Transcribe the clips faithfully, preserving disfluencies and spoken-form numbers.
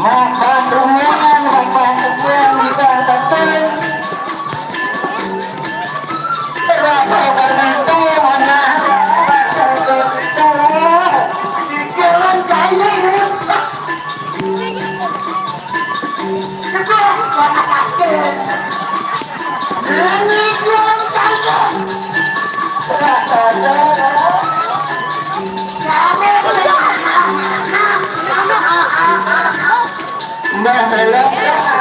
Makan ruangan, makan ruangan, kita datang. Rasa berminta, mana? Rasa berminta. Di jalan saya, Mbah Belok,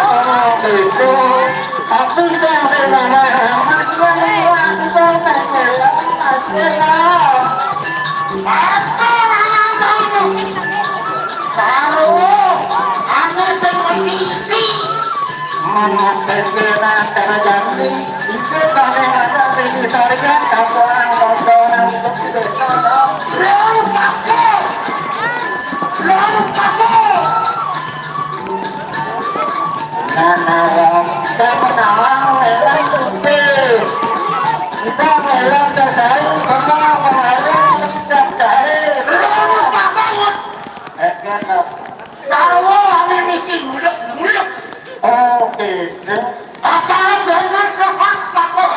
oh, itu. Aku jangan marah. Apa namanya? Karo, anu sing mesti isi. Mama teke na cara ganti, itu kami ada di tarian, kapuan, kotoran, itu tidak. Lurus kaki, lurus kaki. Nah, nawang, kita menawang, lelang, putih. Kita lelang, kesai, kemang, kemarin, cap, cair. Lurus kaki. Eh, kan, sarwa ame misi mulek-mulek. Oh, gitu. Apa adanya sehat, Pak Kok?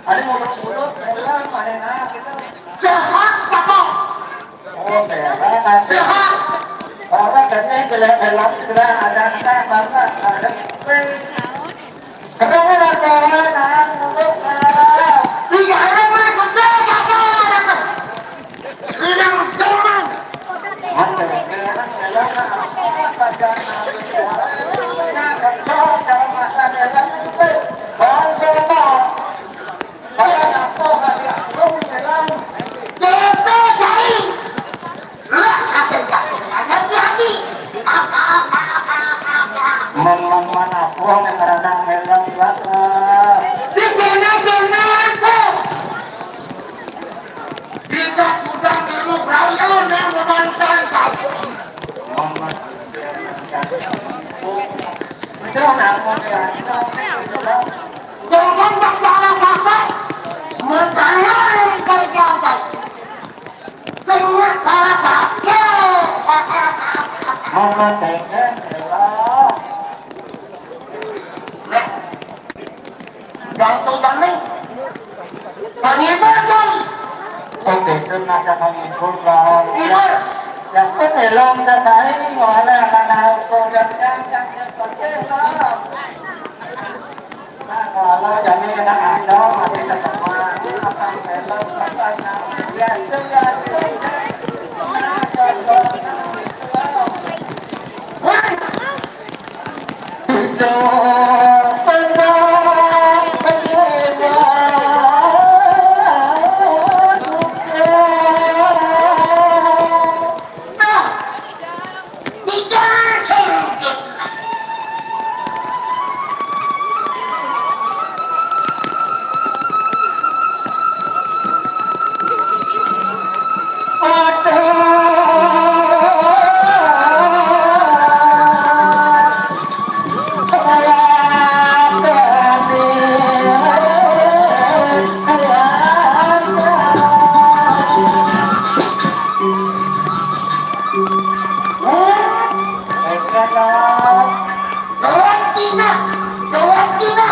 Ada mulek-mulek, lelang, mana kita. Sehat, Pak Kok? Oh, sehat, Pak. Sehat. Orang kene jelek-jelek, jelek, ada, ada, ada. Ketemu warga, nah, mulek, nah. Tiga hari mulai gede, Pak Kok, ada. Bilang, "Jangan." Hati-hati. Memang mana aku yang ngeranang melon, Pak? Di sana, sana, aku. Kita sudah ilmu perahu yang memantan kau. Sudah, namun ya. Jangan tak salah pakai. Mentalnya yang tercapai. Semua salah pakai. Mama pengen, ya. Nah. Yang tuh tadi. Penghibur, Jung. Oke, itu nada penghibur, Bang. Hibur. Ya, itu belum selesai, oleh karena program yang, yang seperti itu. Nah, kalau jadi anak ada, masih ketemu, apa yang belum, apa yang, ya, itu, ya, itu, ya. Wah. Gawat Cina, gawat Cina.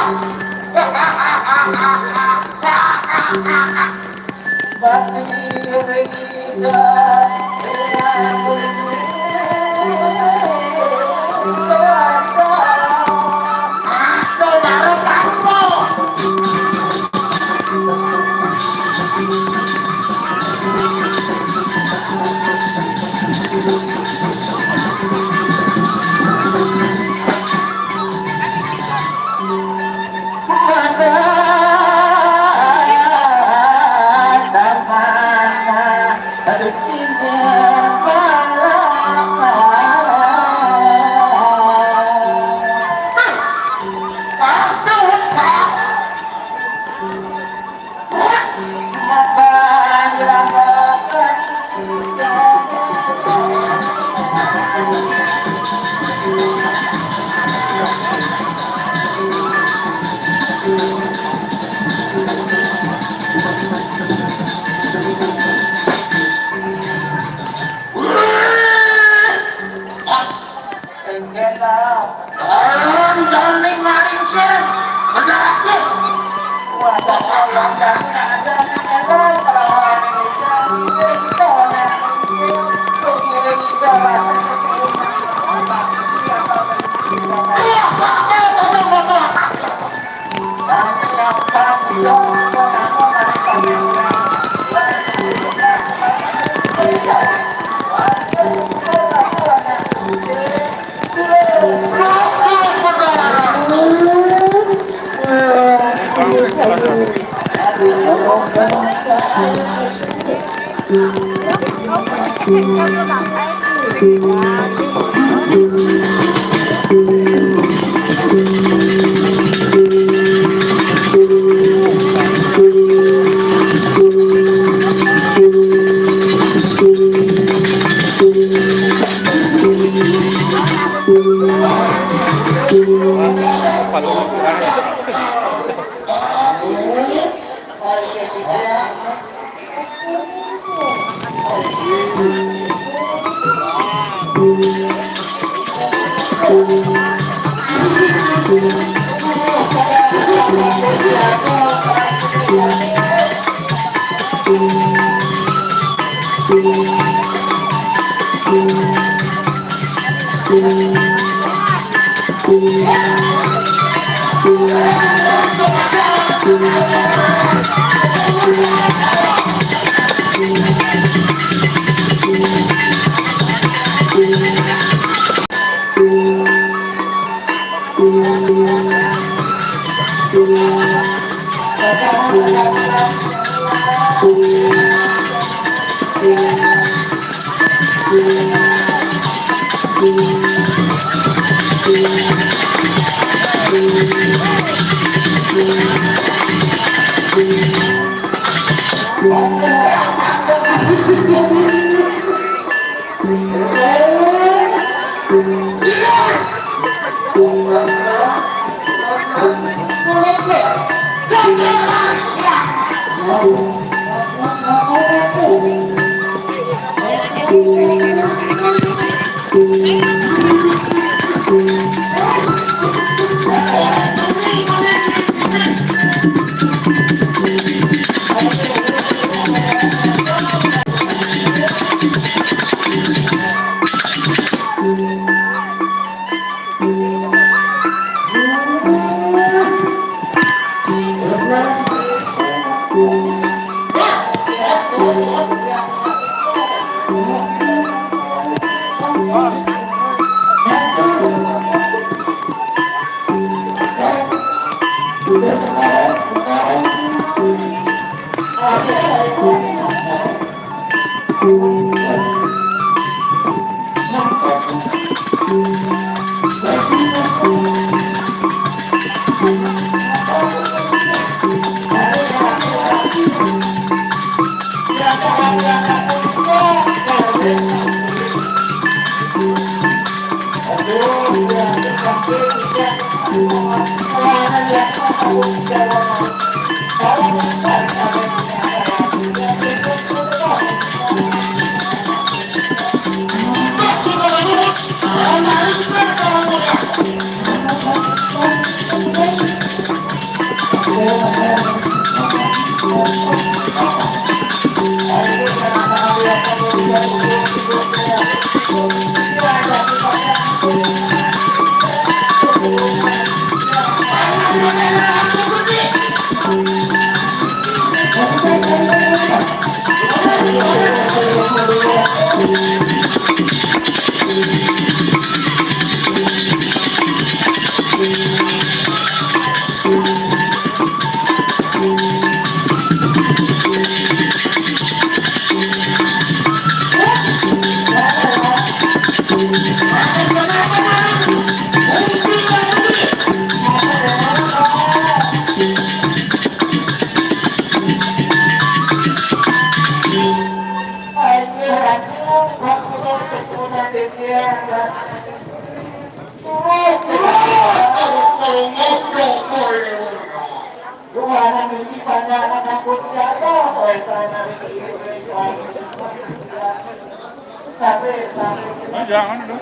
Jangan dong.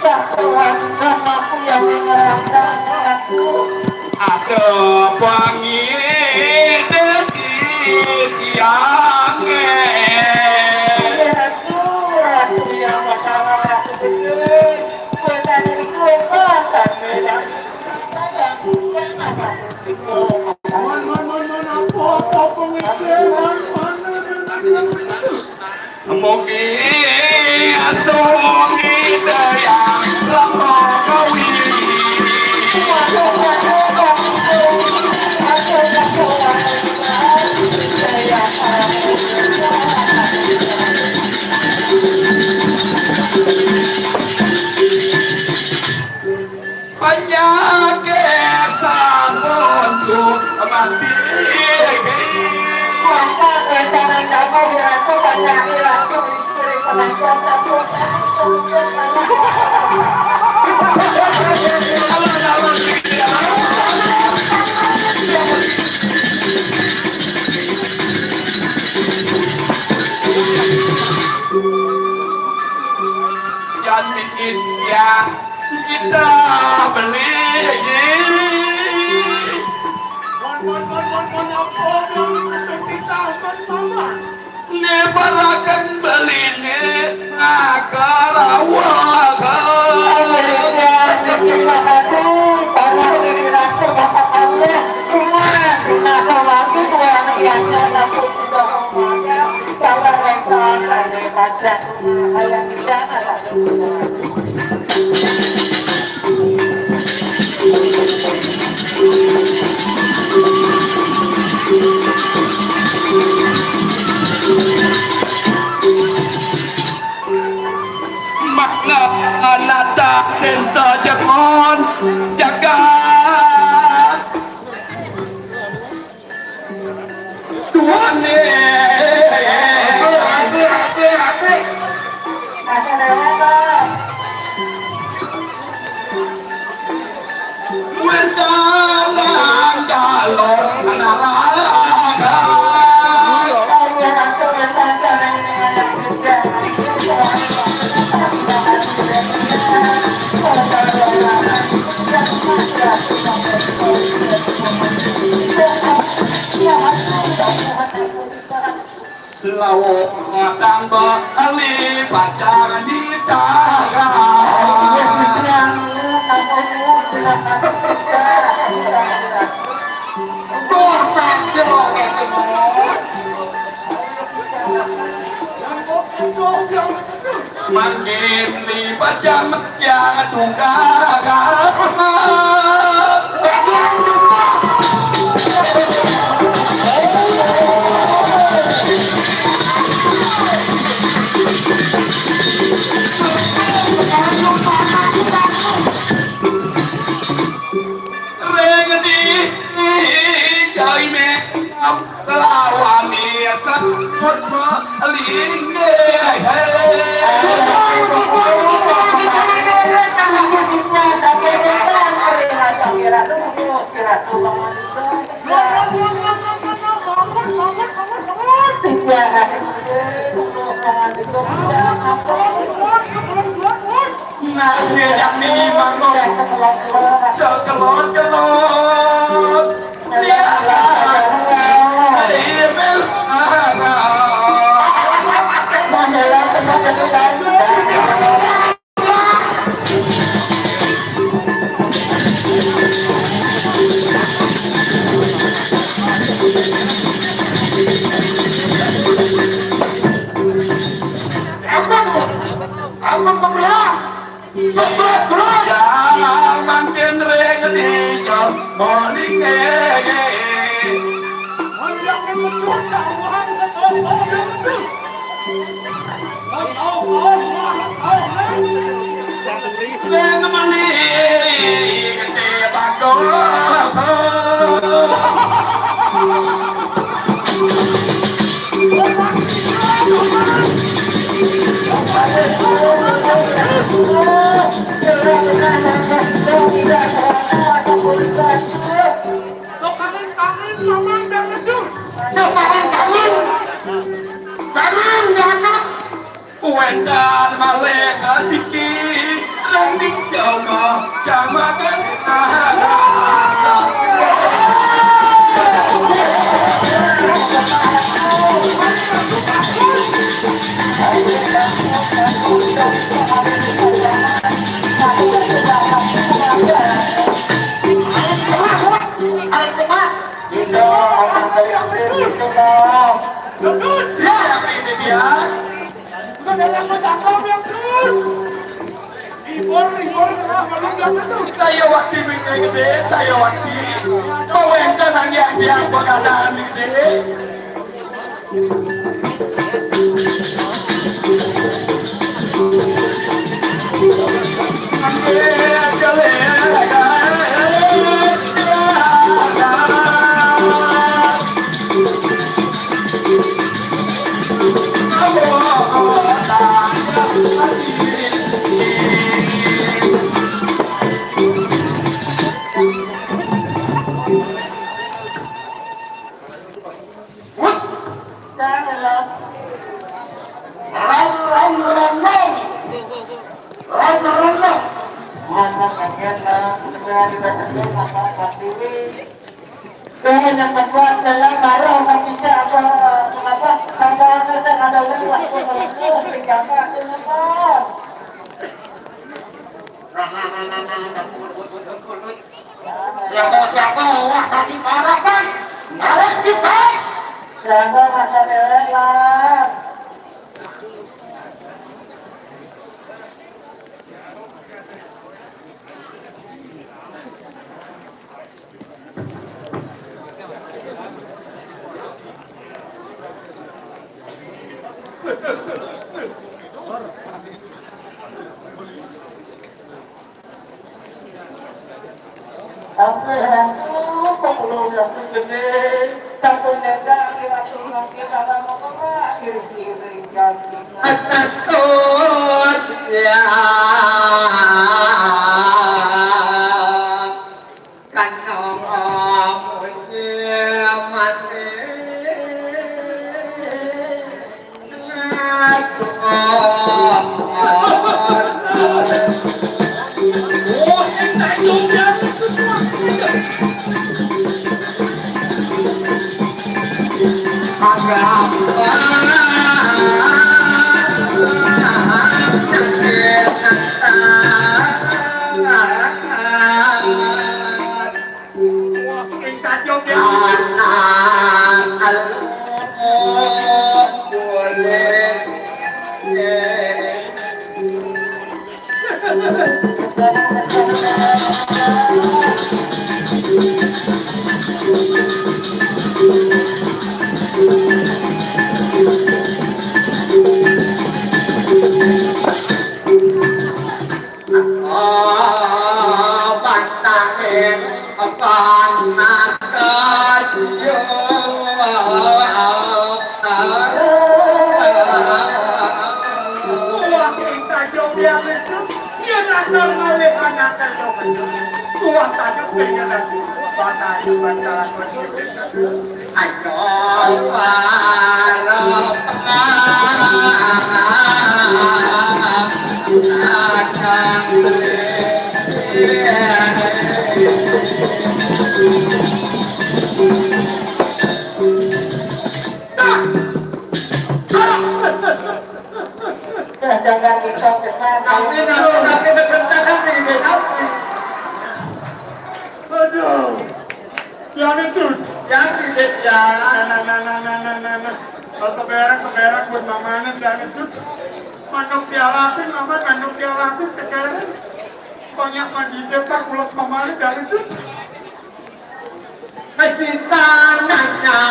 Satuan namaku yang ngerangkang aku. Ada panggil di tiangnya. Ratu, ratu yang bakal ratu gede. Kue tadi itu makan beda. Sayang, jangan satu itu. Mon, mon, mon, mon, apa, apa, pengekiran, mana, mana, mana. Mugi atur ida yang lama kawi. Penyakit sampun su mati. Maka rencana kamu dirangkul penyakit langsung dicuri pengakuan sampun. Jangan bikin ya. Kita beli. Mon, mon, mon, mon, mon, apa, mon, kita, mon, mama. Nebarakan beli ni, akar awak. Akhirnya, terima kasih, karena ini rasa bapak Allah. Cuma, cuma lagi dua anak yang satu sudah mau makan. Kalau mereka, saya baca, saya tidak ada. Sensa Jepon jagat. Tuhan nih. Asik, asik, asik. Asik, Dewa, Bang. Lauk matang beli pacar di taga. Bosan joget. Mandi beli pacar yang tunggal. Ring di jai me lawan ni sakut melinggih. Nah, ini yang ini, Bang. Sekelon-kelon. Ampun, ampun, pemerintah. Sebab belum. Yang makin ring di jam molinge. Yang menyebut dakwaan sekolah itu. Setahu Allah, Allah, Allah. Yang meni gede bagong. Sok kangen-kangen, Mamang, biar ngedur. Sok kangen-kangen. Kangen, kangen. Wénten malih asiki ring ning jama jamaken. Arep tengah. Gitu, orang kaya hasil gitu, Bang. Ya, ini dia. Saudara, aku cakep ya, Bro. Ibor, ibor, kenapa lu nggak betul? Saya waktu mikir gede, saya waktu. Mau ente nanya dia apa keadaan gede? Wut. Jangan. Ran, ran, ran, ran. Ran, ran, ran. Mana pengen lah, dari mana apa, apa, ini. Jangan yang kedua adalah marah, tapi tidak apa, apa, sama aja saya ada lewat, tuh, tuh, tuh, tinggal, tuh, tuh. Siapa-siapa wah tadi marah kan? Marah kita. Siapa masa dewek lah. Oh, batanging panakadya. Wah, ing saja pian itu. Yen akal malih anak telu. Wah, saja pengen. Batanging panakadya. Ayo, para Jangan kita besar. Tapi, tapi, tapi, tapi, tapi, tapi, tapi, Aduh. Pian Entut. Pian Entut, ya. Nah, nah, nah, nah, nah, nah, nah, nah. Kalau kebereng, kebereng buat mamanen, Pian Entut. Manuk dialasin, Maman, manuk dialasin, kekereng. Banyak mandi, depar, ulas mamanen, Pian Entut. Kasih tanahnya.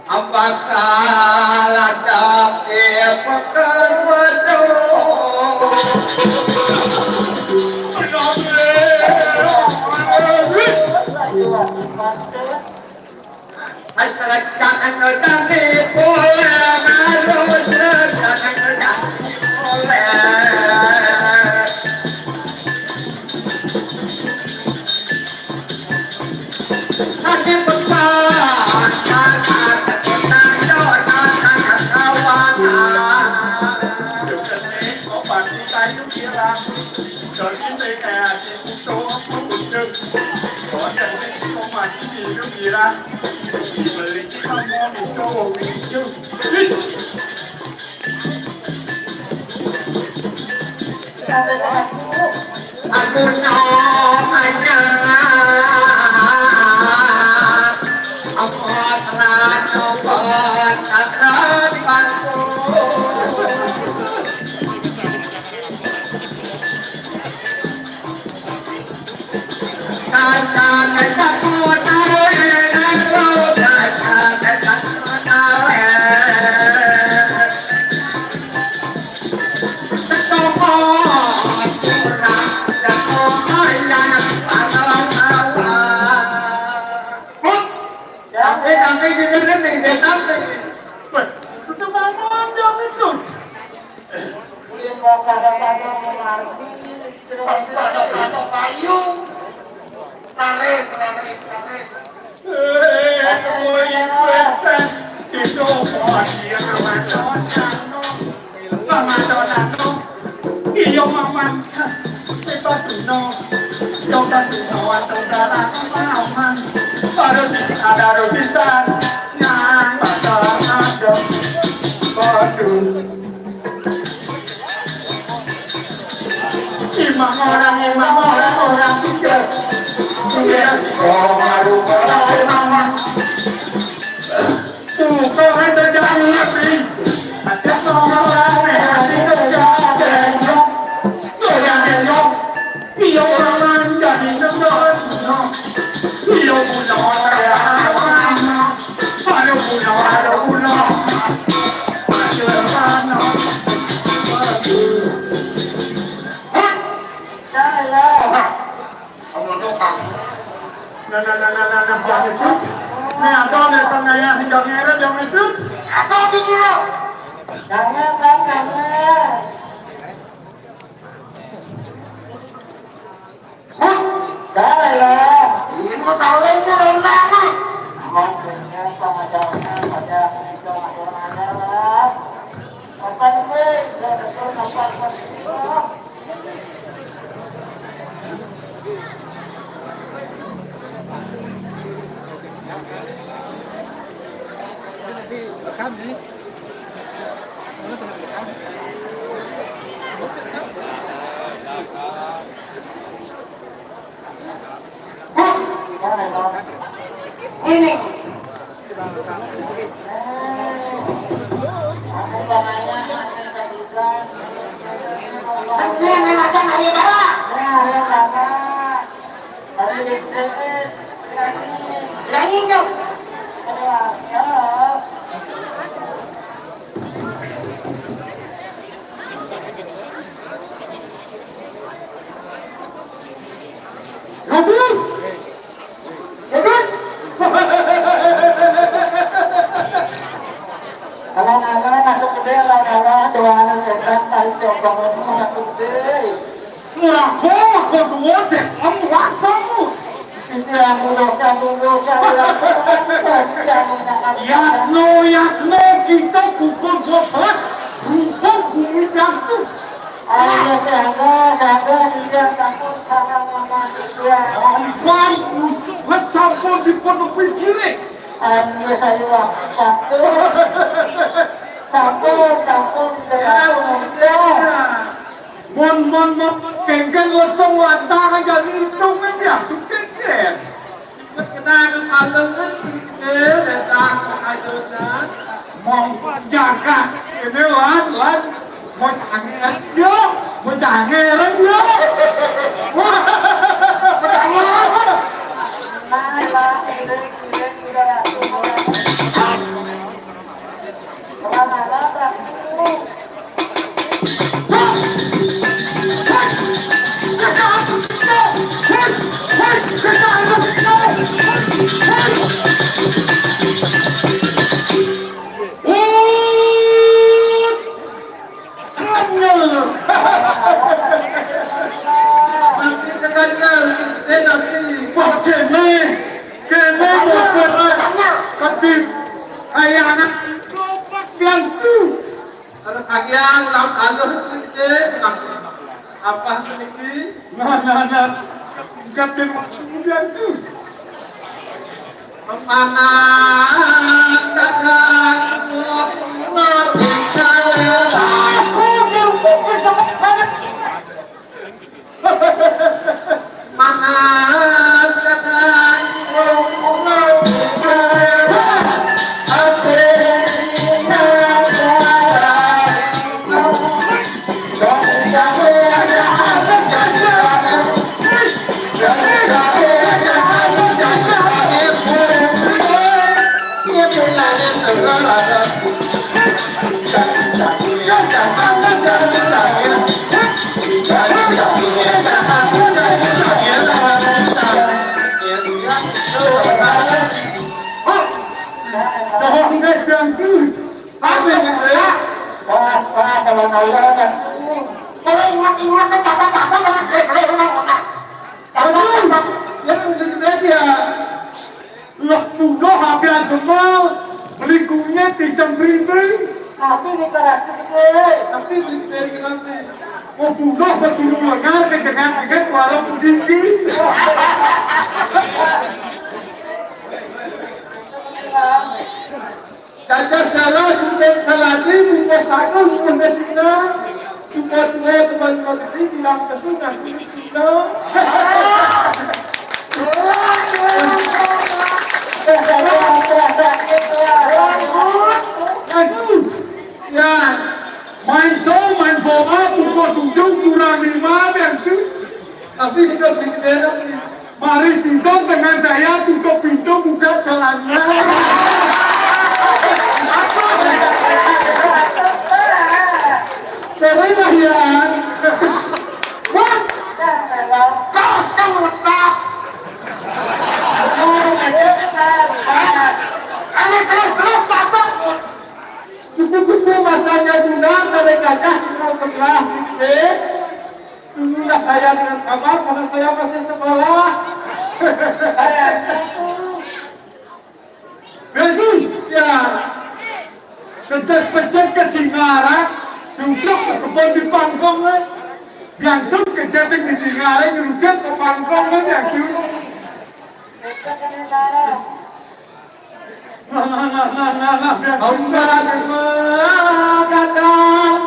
Apakah ada pekerja? Aku no manyang apa telah nyopot akan bantu. Sampai, sampai jujur kan dari Vietnam lagi. Wah, itu mamam jam itu. Ulin mau kada-kada mengerti. Pada-pada payu. Laris, laris, laris. Eh, boy, request. Itu, oh, dia Ramadan, no. Ramadan, no. Iya, Maman. Bebas, no. Yo, kan, no, atau darah, Maman. Baru sih, ada rupisan. Nang, ada, ada. Waduh. Imam orang, imam orang, orang tiga. Dia kau baru kau imam. Tuh, kau ada jangan ngerti. Ada orang yang tidak ada yang. Kau yang yang. Dia orang jadi sebenarnya. Dia punya orang yang mana? Ada punya, ada punya. Ada mana? Aduh. Nah, nah, nah, nah, nah, nah, Bang Entut. Nih, ada nih, Bang Ayah, Bang Ere, Bang Entut. Apa pikiran? Jangan, Bang, jangan. Hut. Jangan lah. Ini saling nih, Bang Ayah. Maksudnya, Bang, ada, ada, ada, ada, ada, ada. Apa ini? Udah betul, apa, apa ini? Ini. Ini, ini macam hari darah. Aduh! Aduh! Alang-alang masuk gede, alang-alang doangan setan, tahu coba ngomong masuk gede. Murah bola, kau dua deh, kamu langsung. Ini yang dosa, dosa, dosa. Yang no, yang no, kita pukul dua belas, rumput bumi jatuh. Ayo, sangga, sangga, dia takut sama mama dia. Ampun, usuk sampun di pondok pesiré. Ayo, saya takut. Sampun, sampun, dia takut. Mon, mon, mon, kengkeng lesung lantaran jadi itu, men, ya, tuh kengkeng. Kenal kalung kan, eh, datang ke ajunan. Mau jaga ini, lan, lan. Mau tangan, yuk. Mau tangan, yuk. Wah, mau tangan. Nah, ini, ini, ini, ini. Wah, kéné, kéné mau berat. Tapi kayak anak goblok yang tuh. Kalau kalian ulang tahun, kita apa ini? Nah, nah, nah. Tingkatin waktu muda itu. Mana datang, aku yang bukan banget. Mana datang, Wah, wah, kalau nanya, kalau ingat-ingat, kan kata-kata, kan kata-kata. Aduh, ya, ya, ya. Lah, tuduh habis semua, melingkungnya di cemprinte. Tapi di karasi gede. Tapi di, di karasi. Oh, tuduh, betul lengar, kejengan, kejengan, warung tinggi. Dados salah sumping saladi, buka saku, buka dina, suka tua, tua, tua gede, bilang kesu, ngaku cina. Aduh, ya, main dong, main bola, pukul tujuh kurang lima, yang itu. Tapi kita beli beda, beli. Mari duduk dengan saya, tutup pintu, buka celananya. Sorry lah ya. Wah. Kaos kamu lepas. Ini terus, terus, takut. Itu-itu matanya Bunda, ada gajah di sebelah, gitu. Tunggulah saya dengan sabar, karena saya masih sekolah. Jadi, ya, kejat-kejat ke Singara, duduk ke kebun di pangkong, eh. Yang tuh kejat di Singara, duduk ke pangkong, eh, yang tuh. Nah, nah, nah, nah, nah, nah, biar Hamba kata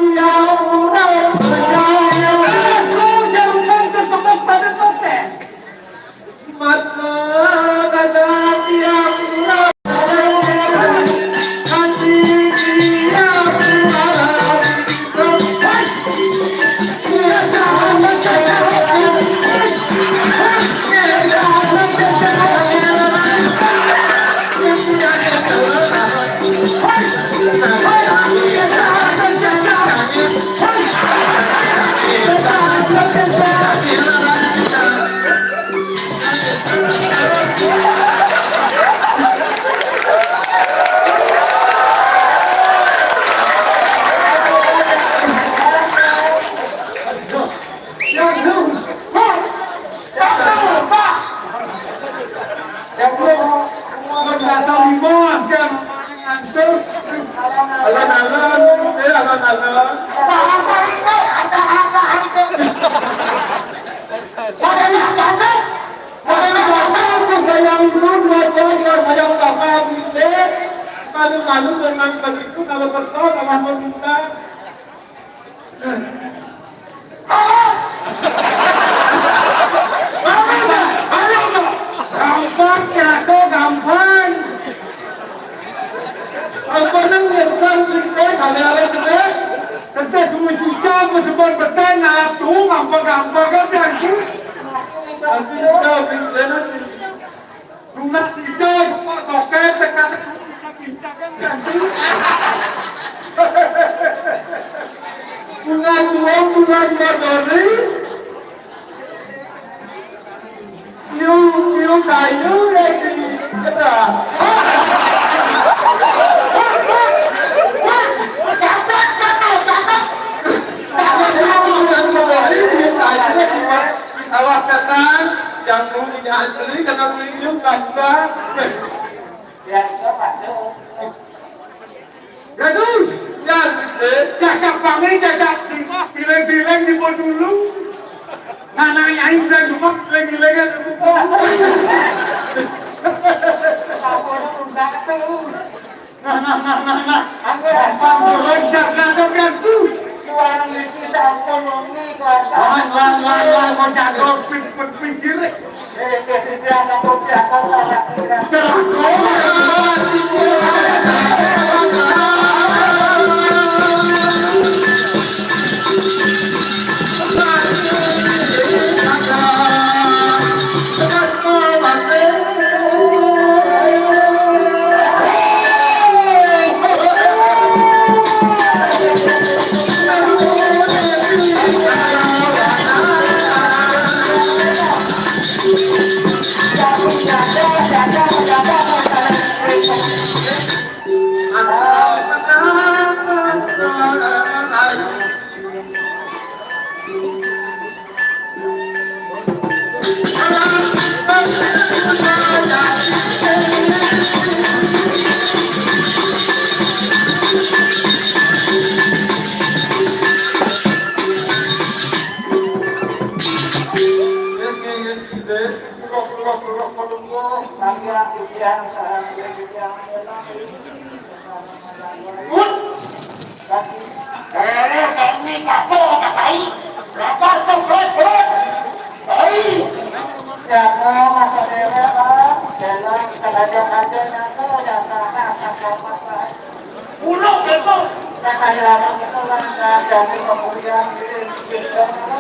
dia udah percaya. Aku jangan tersebut pada kote. Mata kata dia udah nanti dia pulang. Dia jangan percaya. Lalu dengan begitu, kalau kesal, malah meminta. Ayo, Pak. Ayo, Pak. Gampang, kira-kira gampang. Apa nang nyersang kita, ada-ada kita. Kita semua cucak, bersebar besar, ngalap tu, gampang-gampang kan, nanti. Nanti kita, nanti. Rumah kita, Pak Tokai, tekan. Bunga tuang, bunga badori. Piu, piu kayu lagi. Kata. Catat, catat, catat. Catat, catat, bunga badori, piu kayu lagi. Sawah ketan, yang mau punya antri, kena beli yuk, tambah. Ya, itu, Pak. Gaduh, ya, eh, cacak pangai, cacak timah, bileng-bileng di dulu. Nah, nah, nyai udah cuma lagi-lagi. Apa orang satu? Nah, nah, nah, nah, nah. Apa orang jaga-jaga tuh? Luaran itu sampun wengi, Pak. Lan, lan, lan, lan, mau jago, pit, pit, pit, sirih. Pun. Kere kami kapo katai. Lapar sungguh pun. Hei. Jago masa dewa, Pak. Jalan sengaja aja nyangka, jangan akan dapat, Pak. Ulung itu. Kata ilama itu kan, nah, jadi kemudian ini, ini, ini.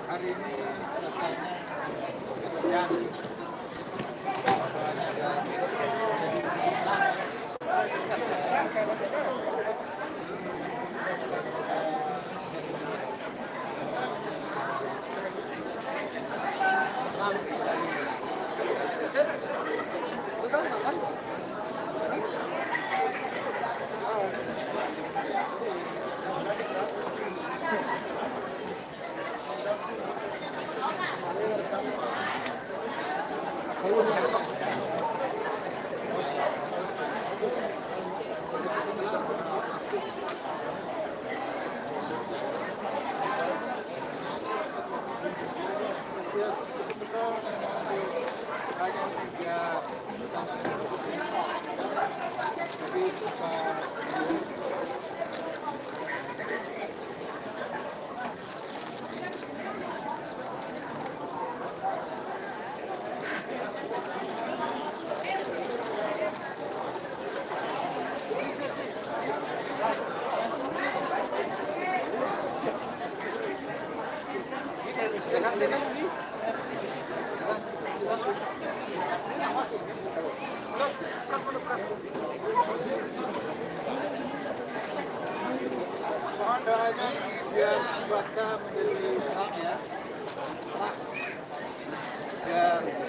Hari ini cuacanya hujan. Mohon doanya biar cuaca menjadi terang ya. Terang. Biar, eh,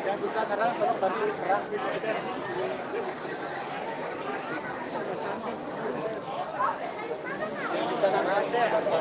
Yang bisa nerang, tolong bantu terang gitu, gitu. Yang bisa nerang, bantu.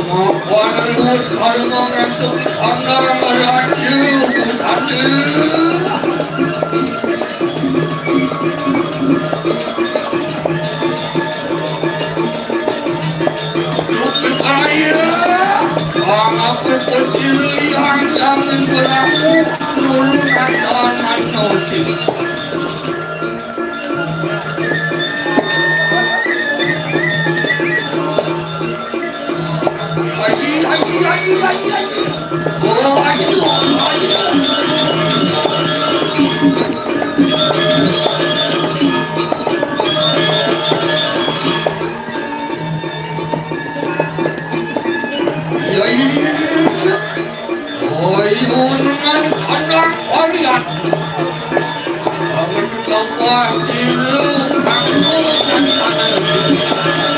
Mangkana luwes karma ngasuk ana raja pusaka. Ayo, wong aku posisi yang jangan berlaku, nulung ada manusia. Oi, unungan anak Oriat. Aku sudah puas, silu, aku dan tanah.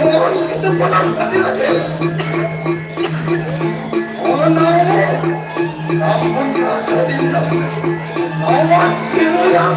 Itu benar tadi lagi. Oh, no. Ampun, rasa dinda. Awan, sino yang